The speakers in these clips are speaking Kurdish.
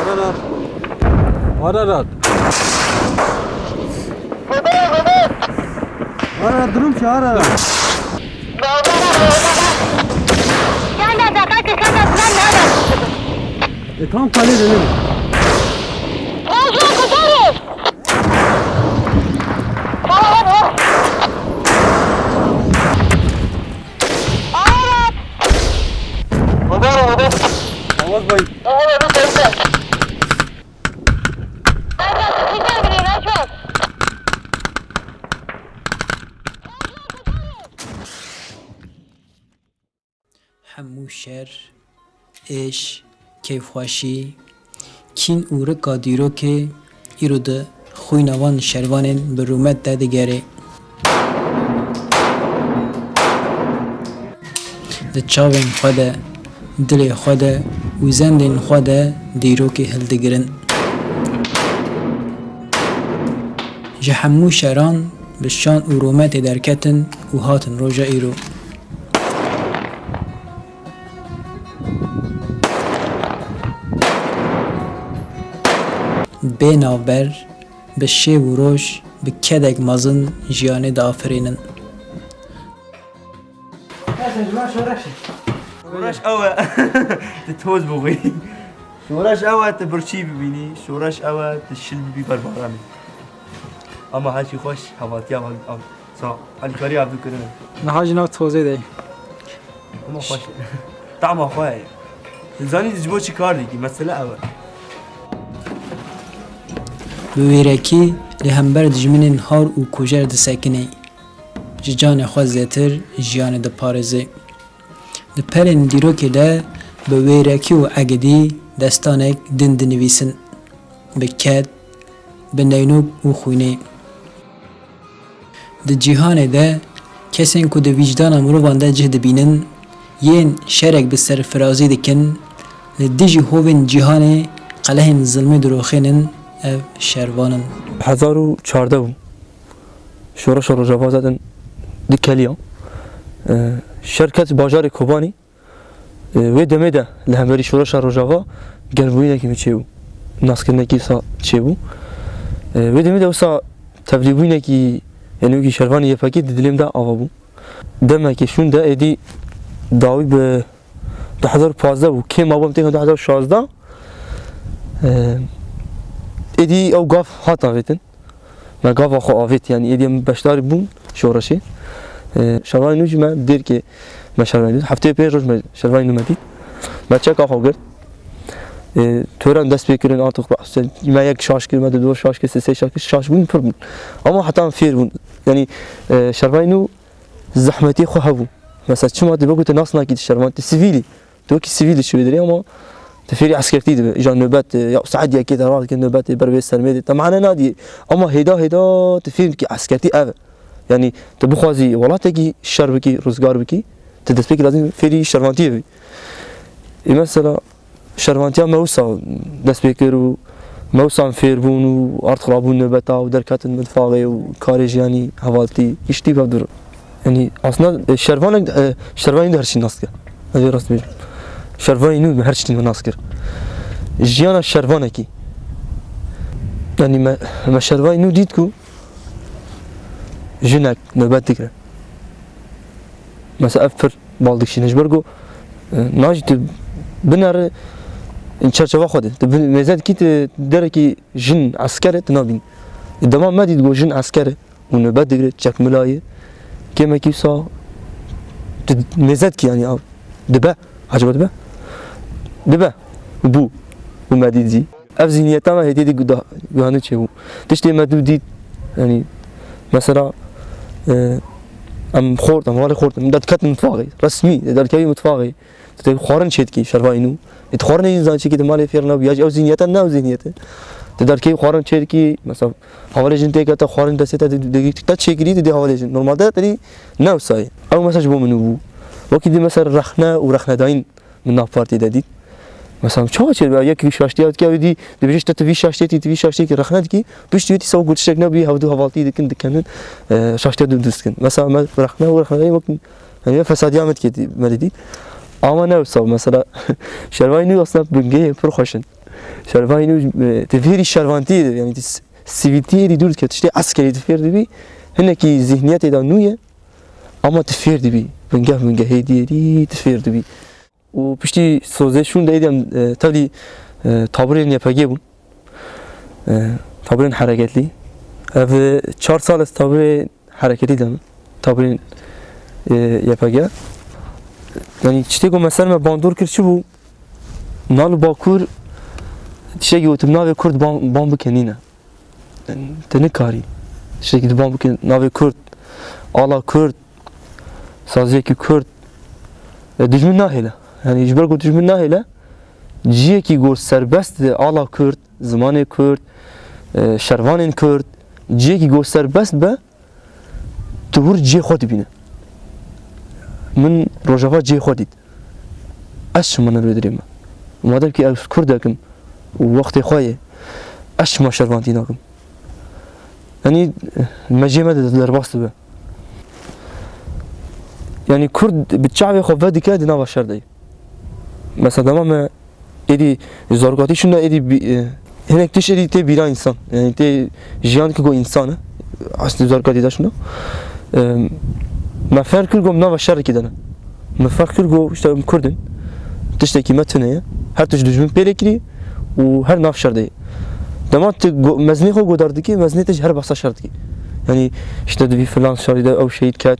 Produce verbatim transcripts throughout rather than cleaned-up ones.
Ararat. Ararat, durum çi Ararat? Gelme, dakika, sen de, sen de, hadi. E, tam kalede ne? Fazla kurtarın. Tamam, hadi. Ararat. Madara, madara. Awaz bay. Tamam, hadi, sen de. Hemû şer, êş, kêfxweşî, kîn û rika dîrokê îro di xwîna van şervanên bi rûmet de digere. Di çavên xwe de, dilê xwe de û zendên xwe de dîrokê hildigirin. Ji hemû şeran bi şan û rûmetê derketin û hatin roja îro. Bê navber, bi şev û roj, bi kedek mezin jiyanê diafirînin. Şoreş ew e. Tu toz bixwî. Şoreş ew e, tu birçî bibînî. Şoreş ew e, tu şil bibî ber baranê. Ama her çî xweş, hevatiya ev, ev, sa, alîkarî ev du kirine. Niha jî nav tozê de ye. Ama xweş. Tama xwe ye. Tu zanî tu ji bo çi kar dikî, mesele ew e. Bi wêrekî li hember dijminên har û kujer disekine. Ji canê xwe zêtir jiyanê diparêze. Di perên dîrokê de bi wêrekî û egidî destanek din dinivîsin. Bi ked, bi neynûk û xwînê. Di cîhanê de kesên ku di wîcdana mirovan de cih dibînin, yên şerek bi serfirazî dikin, li dijî hovên cîhanê qelehên zilmê diroxênin, ev şervan in. Hezar û çardeh bû. Şoreşa Rojava zaten dikeliya. E, şer ket bajarê Kobanî. E, wê demê de li hemberî Şoreşa Rojava germbûyînekî min çêbû. Naskirinekî wisa çêbû. E, wê demê de wisa tevlîbûyînekî, yanî wekî şervanê Y P G di dilê min de ava bû. Demekê şûn de êdî dawî bi du hezar û pazdeh bû. Kêm mabûm têkeve du hezar û şazdeh. E, êdî ew gav hat avêtin. Me gava xwe avêt, yanî êdî em beşdarî bûn şoreşê. E, şervanê nû jî me dêrkê me şervanê dît. Heftê pênc roj me şervanê nû me dît. Me çeka xwe girt. E, töran dest pê kirin, artık me yek şaş kir, me di do şaş kir, sê sê şaş kir, şaş bûn, pir bûn. Ama heta em fêr bûn. Yanî, e, şervanê nû zehmetê xwe hebû. Mesela çima dibe ku tu nas nakî, tu şervan, tu sivîlî. Tu wekî sivîl diçî wê derê ama tu fêrî eskertî dibe. Îja nobet, e, ya saet yekê de rast dike nobetê ber wê sermê de. Te mane nadî. Ama hêda hêda tu fêr dikî eskertî ev e. Yanî tu bixwazî welatekî şer bikî, rizgar bikî, tu destpêkî lazim fêrî şervantiyê bî. Ê mesela şervantiya me wisa dest pê kir û me wisa em fêr bûn û ard xirabûn nobeta û derketin mitfaxê û karê jiyanî hevaltî giştî ve dur. Yanî aslında, e, şervanek, e, şervanî de her çî nas dike. Ez ê rast bêjim. Şervanî nû me her çî nas kir. Jiyana şervanekî. Yanî me, me şervanî nû dît ku jinek nobet digre. Mesela ev pir bal dikişîne. Ji ber ku, e, najî tu binere çerçeva xwe de. Tu bin-, mêze dikî tu derekî jin esker e, tu nabînî. Dema me dît ku jin esker e û nobet digire, çekmila ye, kêmekî wisa tu mêze dikî, yanî, ew dibe, ecaba dibe? Dibe. Bû. Û me dît zî. Ev zîhniyeta me hêdî dî guda-, guhanî çêbû. Tiştê me dû dît, yanî, mesela, e, em xort, em malê xort, em derketin mitfaxê, resmî, derkevî mitfaxê. Tu tê xwarin çê dikî, şervanî nû. Ê tu xwarin neyî zan çêkî, tu malê fêr nabî, ya jî ew zîhniyeta ne ew zîhniyete. Tu derkevî xwarin çê dikî, mesela, havalê jin têke te xwarin destê te di-, digî, te çêkirî, tu dê havalê jin. Normalde te dî ne wisa ye. Ew mesela ji bo min nû bû. Wekî dî mesela rexne û rexnedayîn min nav partî de dît. Mesela çawa çêdibe? Yek şaştiya dike, wî dî dibêje, işte tu vî şaştiyê dî, tu vî şaştiyê dî rexne dikî, piştî wî dîsa got tiştek nebûyî, hevdu hevaltî dikin, dikenin, e, şaştiya dû dûst dikin. Mesela me rexne û rexne wek, yanî fesadiya me dikê dî, me dî dît. Ama ne wisa, mesela şervanî nû aslında bingehê pir xweş in. Şervanî nû, e, tu fêrî şervantiyê de, yanî tu s-, sivîltiyê êdî dûr dike, tiştê eskerî tu fêr dibî, hinekî zihniyetê de nû ye, ama tu fêr dibî. Bingeh bingehê dî êdî tu fêr dibî. Û piştî sozê şûn de êdî em, e, tevlî, e, taburên Y P G bûn. E, taburên hereketlî. Ev, e, çar sal ez taburê hereketî de me. Taburên, e, Y P G. Yanî tiştê ku me ser me bandor kir çi bû? Nal û Bakur tiştekî gotim navê Kurd ban, ban bike nîne. Yanî te nikarî tiştekî di ban bike navê Kurd, ala Kurd, saziyekî Kurd. E, dijmin nahêle. Yanî ji ber ku dijmin nahêle, ciyekî ku serbest be ala Kurd, zimanê Kurd, e, şervanên Kurd, ciyekî ku serbest be, tu wir cihê xwe dibîne. Min Rojava cihê xwe dît. Ez çima ne li wê dirê me? Madem ki ez Kurdek im û wextê xwe ye, ez çima şervantî nakim? Yanî me cihê me de derbas dibe. Yanî Kurd bi çavê xwe vedike di nava şer de ye. Mesela dema me Êdî zarokatî şûnde êdî bî-, e, hinek tişt êdî tê bîra însan. Yanî tê jiyan ki ku însan e. Eslî zarokatî de şûnde. E, me ferq kir ku em nava şerekî de ne. Me ferq kir ku işte em Kurd in. Tiştekî me tune ye. Her tişt dijmin pêlê kirî û her nav şer de ye. Dema tu go-, mezinê xwe godar dikî, mezinê te jî her behsa şer dikî. Yanî işte di vî filan şerî de ew şehîd ket.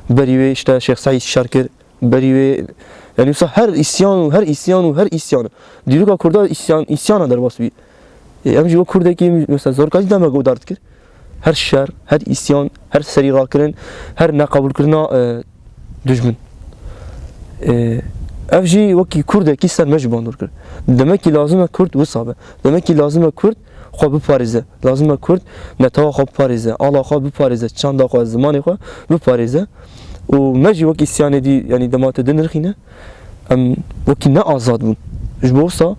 Berî wê işte Şêx Seîd şer kir. Berî wê, yanî wisa her îsyan û her îsyan û her îsyan. Dîroka Kurda îsyan, îsyana derbas bî. E, em jî wek Kurdekî, mesela, zorkatî deme godar dikir. Her şer, her îsyan, her serî rakirin, her neqebûlkirina, e, dijmin. E, ev jî wekî Kurdekî ser me jî bandor kir. Demek ki lazim e Kurd wisa be. Demek ki lazim e Kurd xwe biparêze. Lazim e Kurd netewa xwe biparêze, ala xwe biparêze, çanda xwe, zimanê xwe biparêze. Û me jî wek îsyanê dî, yanî dema te dinirxîne, em wekî ne azad bûn. Ji bo wisa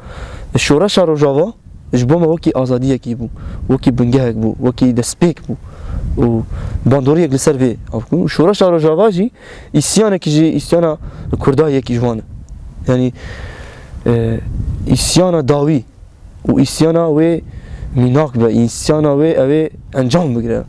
şoreşa Rojava ji bo me wekî azadiyekî bû, wekî bingehek bû, wekî destpêk bû û bandoriyek li ser vê av bû. Û şoreşa Rojava jî îsyanekî ji îsyana Kurda yekî ji wan e. Yanî, e, îsyana dawî û îsyana wê mînak be, îsyana wê ew ê encam bigire.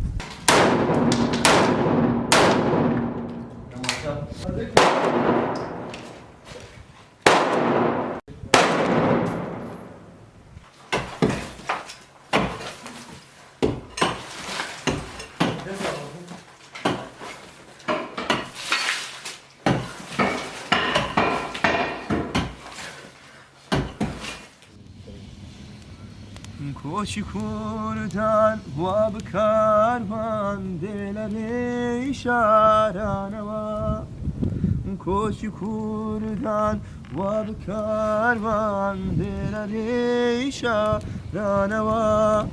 Koçî Kurdan wa bi karwan dê li rêşa ranewa. Koçî Kurdan wa bi karwan dê li rêşa ranewa.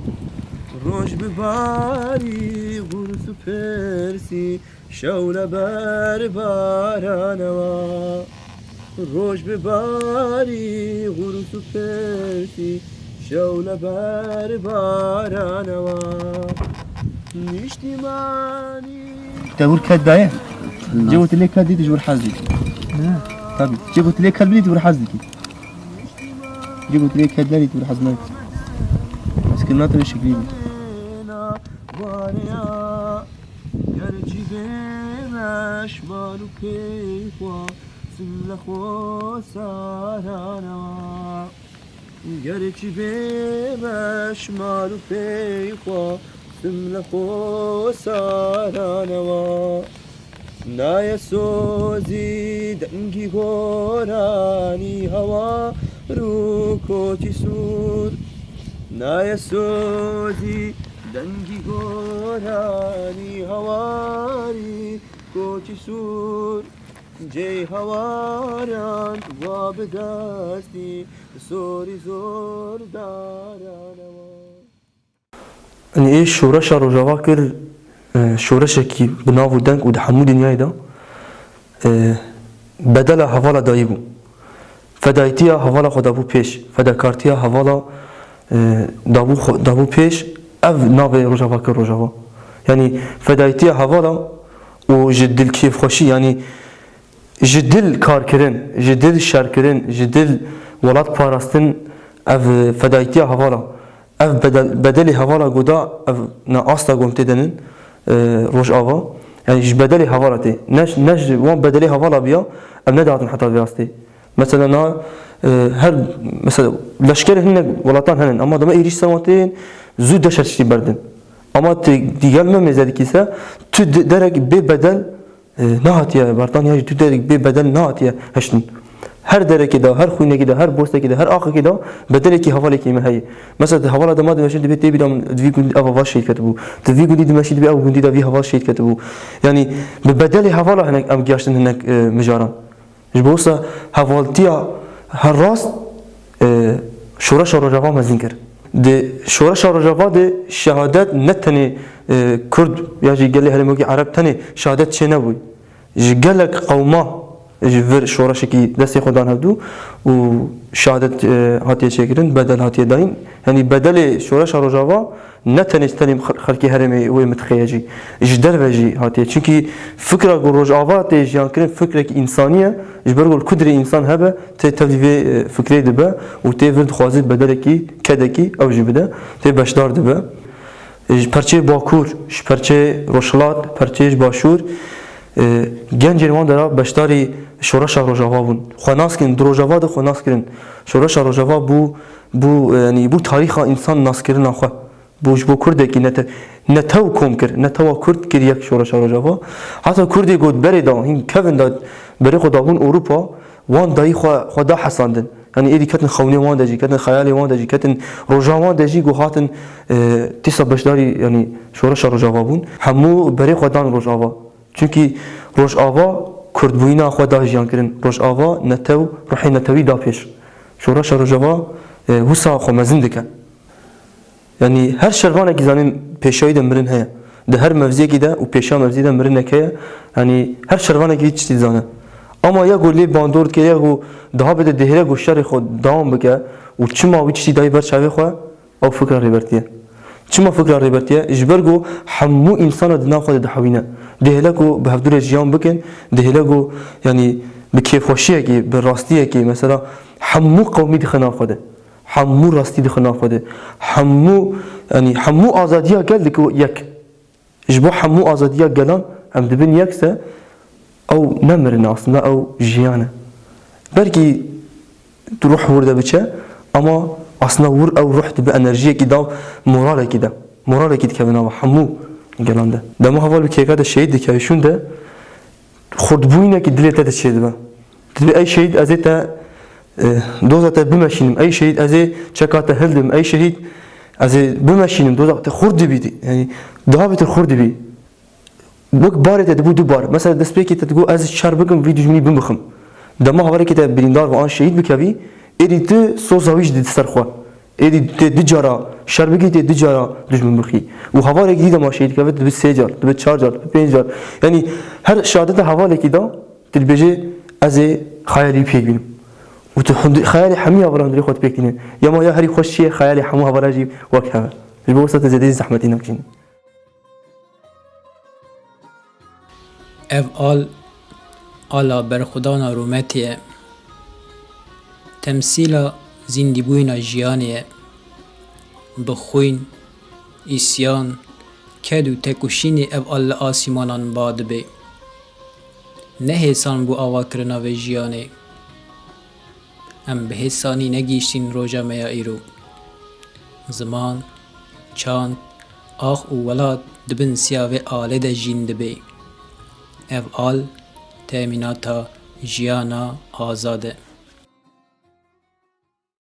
Roj bi barî, xurs û pirsî, şew li ber baranewa. Roj bi barî, xurs û pirsî, şew li ber baranewa. Niştimanî. Te wir ket daye? Cê ku tu lê ket dîtî ji wir hez dikî. Ne. Tabî. Cê ku tu lê ket bidîtî wir hez dikî. Cê ku tu lê ket nedîtî wir hez nakî. Ez kir natin şiklî bî. Ger çî bê me ji mal û pey xwe, sim li xwe saranewa. Ger çî bê me ji mal û pey xwe, sim li xwe saranewa. Naye sozî dengî goranî hewa rû koçî sûr. Naye sozî dengî goranî hewarî koçî sûr. Cey hewaran wa bi destî sorî zor daranewa. Yanî ê şoreşa Rojava kir, e, şoreşekî bi nav û deng û di hemû dinyayê de, e, bedela hevala dayî bû. Fedayîtiya hevala xwe dabû pêş. Fedakartiya hevala, e, dabû xwe, dabû pêş. Ev navê Rojava kir Rojava. Yanî fedayîtiya hevala û ji dilkêfxweşî, yanî ji dil karkirin, ji dil şerkirin, ji dil welat parastin Ev, e, fedayîtiya hevala, ev bedel, bedelê hevala ku da, ev ne asta ku em tê de nin, e, Rojava. Yani ji bedelê hevala tê. Ne, ne ji wan bedelê hevala biya, em nedihatin heta vê astê. Mesela na, e, her, mesela leşkerê hinek welatan henin, ama dema êrîş ser wan tên, zû deşer tiştî berdin. Ama tê digel me mêze dikî se, tu de-, derek bê bedel, e, nehatiye berdan, ya jî tu derek bê bedel nehatiye hiştin. Her derekê de, her xwînekê de, her bostekê de, her axekê de bedelekî hevalekî me heye. Mesela di hevala dema dimeşin dibê tê bîra min di vî gundî ev heval şehîd ketibû. Di vî gundî dimeşî dibê ew gundî de vî heval şehîd ketibû. Yani bi bedelê hevala hinek em giyaştin hinek, e, mijaran. Ji bo wisa hevaltiya her rast, e, şoreşa Rojava mezin kir. Di şoreşa Rojava de şehadet ne tenê, e, Kurd ya jî gelê herêmokî Ereb tenê şehadet çê nebûy. Ji gelek qewma ji vir şoreşekî destê xwe dan hevdû û şehadet, e, hatiye çêkirin, bedel hatiye dayîn. Yanî bedelê şoreşa Rojava ne tenê ji tenê xel-, xelkê herêmê wê mitixê ye jî. Ji derve jî hatiye. Çimkî fikra ku Rojava tê jiyankirin fikrekî însanî ye. Ji ber ku li ku dirê însan hebe, tê tevlî vê, e, fikrê dibe û tê vir dixwaze bedelekî, kedekî ew jî bide. Tê beşdar dibe. Ji perçeyê Bakur, ji perçeyê Rojhilat, perçeyê ji Başûr, e, gencên wan dera beşdarî şoreşa Rojava bûn. Xwe nas kirin, di Rojava de xwe nas kirin. Şoreşa Rojava bû, bû, e, yanî bû tarîxa însan naskirina xwe. Bû ji bo Kurdekî nete-, netew kom kir, netewa Kurd kir yek şoreşa Rojava. Heta Kurdê got berê da, hîn kevin da berê xwe dabûn Ewropa, wan dayî xwe, xwe da hesandin. Yanî êdî ketin xewnê wan de jî, ketin xeyalê wan de jî, ketin rojan wan de jî ku hatin, e, tîsa beşdarî, yanî şoreşa Rojava bûn. Hemû berê xwe dan Rojava. Çimkî Rojava Kurdbûyîna xwe da jiyan kirin. Rojava netew, ruhê netewî da pêş. Şoreşa Rojava, e, wisa xwe mezin dike. Yanî her şervanekî zanin pêşayî de mirin heye. Di her mevziyekî de û pêşa mevziyê de mirinek heye. Yanî her şervanekî vî tiştî dizane. Ama ya ku lê bandor dike, ya ku dihabê de dihêle ku şerê xwe dewam bike û çima wî tiştî dayî ber çavê xwe, ew fikra Rêbertî ye. Çima fikra Rêbertî ye? Ji ber ku hemû însana di nav xwe de dihewîne. Dihêle ku bi hevdû re jiyan bikin, dihêle ku, yanî bi kêfxweşiyekî, bi rastiyekî, mesela hemû qewmî dixe nav xwe de. Hemû rastî dixe nav xwe de. Hemû, yanî hemû azadiya gel dike yek. Ji bo hemû azadiya gelan em dibin yek se, ew ne mirin e, aslında ew jiyan e. Belkî ruh wir de biçe, ama aslında wir ew ruh dibe enerjiyekî da, moralekî de. Moralekî dikeve nava hemû gelan de. Dema heval bi kêka de şehîd dikeve şûn de, xurtbûyînekî dilê te de çêdibe. Dibê ey şehîd ez ê te, e, doza te bimeşînim. Ey şehîd ez ê çeka te hildim. Ey şehîd ez ê bimeşînim. Doza te xurt dibî. Yanî daha beter xurt dibî. Wek barê te dibû du bar. Mesela destpêkê te digot ez şer bikim, vî dijminî bimixim. Dema hevalekî te birîndar ve an şehîd bikevî, êdî tu soza wî jî didî ser xwe. Êdî tê du cara şer bikî, tê du cara dijmin bixî. Û hevalekî dî dema şehîd keve, dibe sê car, dibe çar car, dibe pênc car. Yanî her şehadeta hevalekî da, tu dibêjê, ez ê xeyalî pêk bînim. Û tu hundir-, xeyalê hemî hevalan hundirê xwe tu pêk tînin. Ya ma ya herî xweş çi ye, xeyalê hemû hevalan jî wek hev e. Ji bo wisa tu zêde jî zehmetî nakişînî. Ev al, ala berxwedana rûmetê ye. Temsîla zîndîbûyîna jiyanê ye. Bi xwîn, îsyan, ked û tekoşînê ev al li asîmanan ba dibe. Ne hêsan bû avakirina vê jiyanê. Em bi hêsanî negihîştîn roja me ya îro. Ziman, çand, ax û welat di bin siya vê alê de jîn dibe. Ev al temînata jiyana azad e.